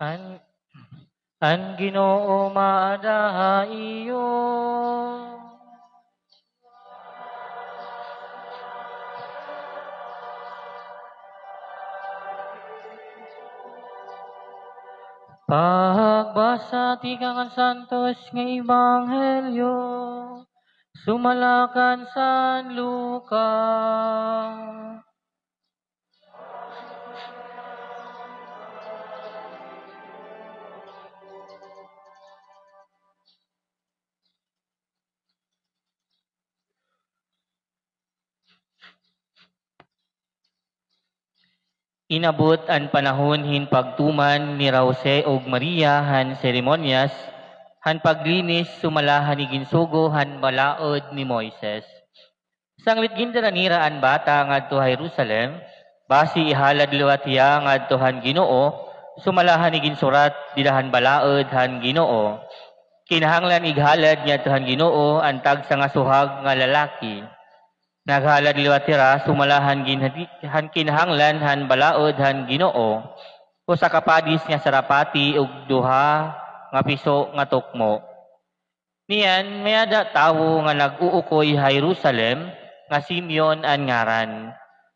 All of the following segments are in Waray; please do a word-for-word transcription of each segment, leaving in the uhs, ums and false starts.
An, an Ginoo maada ha iyo. Pagbasa tikang han Santos nga Ebanghelyo sumala kan San Lucas. Inabot an panahon hin pagtuman nira Jose ug Maria han seremonyas han paglinis sumala han iginsugo han balaod ni Moises. Sanglit gindara nira an bata ngadto ha Jerusalem, basi ihalad liwat hiya ngadto han Ginoo, sumala han iginsurat dida han balaod han Ginoo. Kinahanglan ighalad ngadto han Ginoo an tagsa nga suhag nga lalaki. Naghalad liwat hira sumala han gin-, han kinahanglan han balaod han Ginoo, usa ka padis nga sarapati ug duha nga piso nga tukmo. Niyan, may-ada tawo nga nag-uukoy ha Jerusalem nga Simeon an ngaran.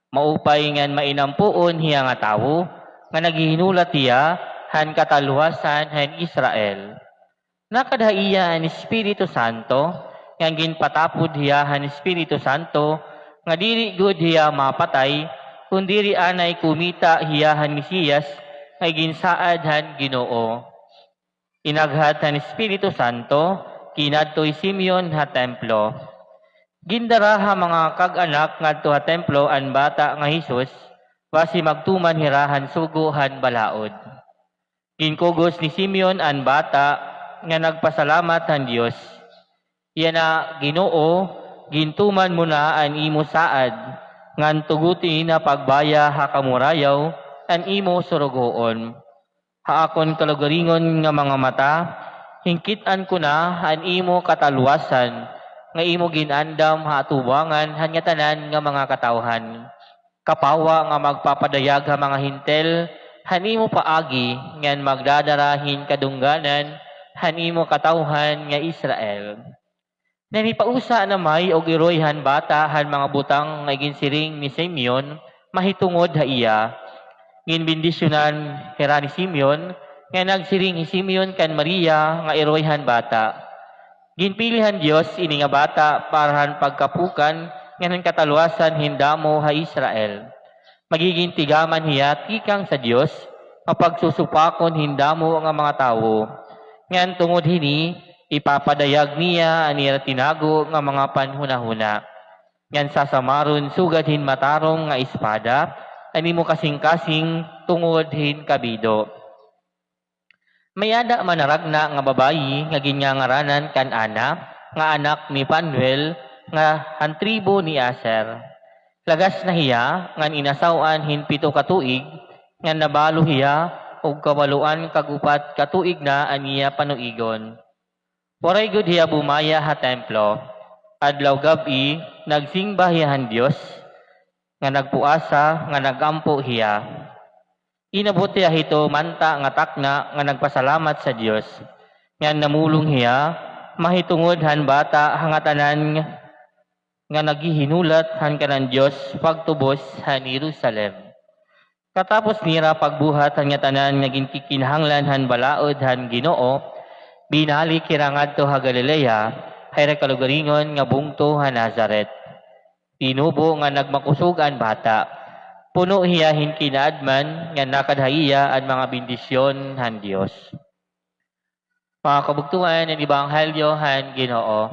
Maupay ngan mainampoon hiya nga tawo, nga naghihinulat hiya han katalwasan han Israel. Nakadha iya an Espiritu Santo, ngan ginpatapod hiya han Espiritu Santo, nga diri gud hiya mapatay, kun diri anay kumita hiya han Mesiyas nga iginsaad han Ginoo. Inaghat han Espiritu Santo, kinadto hi Simeon ha templo. Gindara ha mga kag-anak ngadto ha templo an bata nga Jesus, basi magtuman hira han sugo han balaod. Ginkugos ni Simeon an bata nga nagpasalamat han Dios. Yana, Ginoo, gintuman mo na an imo saad, ngan tugot ini na pagbaya ha kamurayaw an imo surugoon. Ha akon kalugaringon nga mga mata, hinkit-an ko na an imo katalwasan nga imo gin-andam ha atubangan han ngatanan nga mga katawhan. Kapawa nga magpapadayag ha mga Hentil han imo paagi, ngan magdadara hin kadungganan han imo katawhan nga Israel. Nahipausa na may og iroy han bata han mga butang nga iginsiring ni Simeon mahitungod ha iya. Ginbendisyonan hira ni Simeon, nga nagsiring hi Simeon kan Maria nga iroy han bata. Ginpili han Dios ini nga bata para han pagkapukan ngan han katalwasan hin damo ha Israel. Magigin tigaman hiya tikang sa Dios, nga pagsusupakon hin damo nga mga tawo. Ngan tungod hini, ipapadayag niya an ira tinago nga mga panhunahuna. Ngan sasamaron sugad hin matarong nga espada an imo kasingkasing tungod hin kabido. May-ada manaragna nga babayi nga ginngangaranan kan Ana, nga anak ni Fanuel, nga han tribo ni Aser. Lagas na hiya ngan inasaw-an hin pito ka tuig, ngan nabalo hiya og kawaluan kag upat ka tuig na an iya panuigon. Waray gud hiya bumaya ha templo. Adlaw gab-i, nagsimba hiya han Dios, nga nagpuasa, nga nag-ampo hiya. Inabot hiya hito manta nga takna nga nagpasalamat sa Dios. Ngan namulong hiya mahitungod han bata ha ngatanan nga naghihinulat han kanan Dios pagtubos han Jerusalem. Katapos nira pagbuhat han ngatanan nga ginkikinahanglan han balaod han Ginoo, binalik hira ngadto ha Galilea, ha ira kalugaringon nga bungto ha Nazaret. Tinubo nga nagmakusog an bata. Puno hiya hin kinaadman nga nakadha ha iya an mga bendisyon han Dios. Mga kabugtoan, an Ebanghelyo han Ginoo.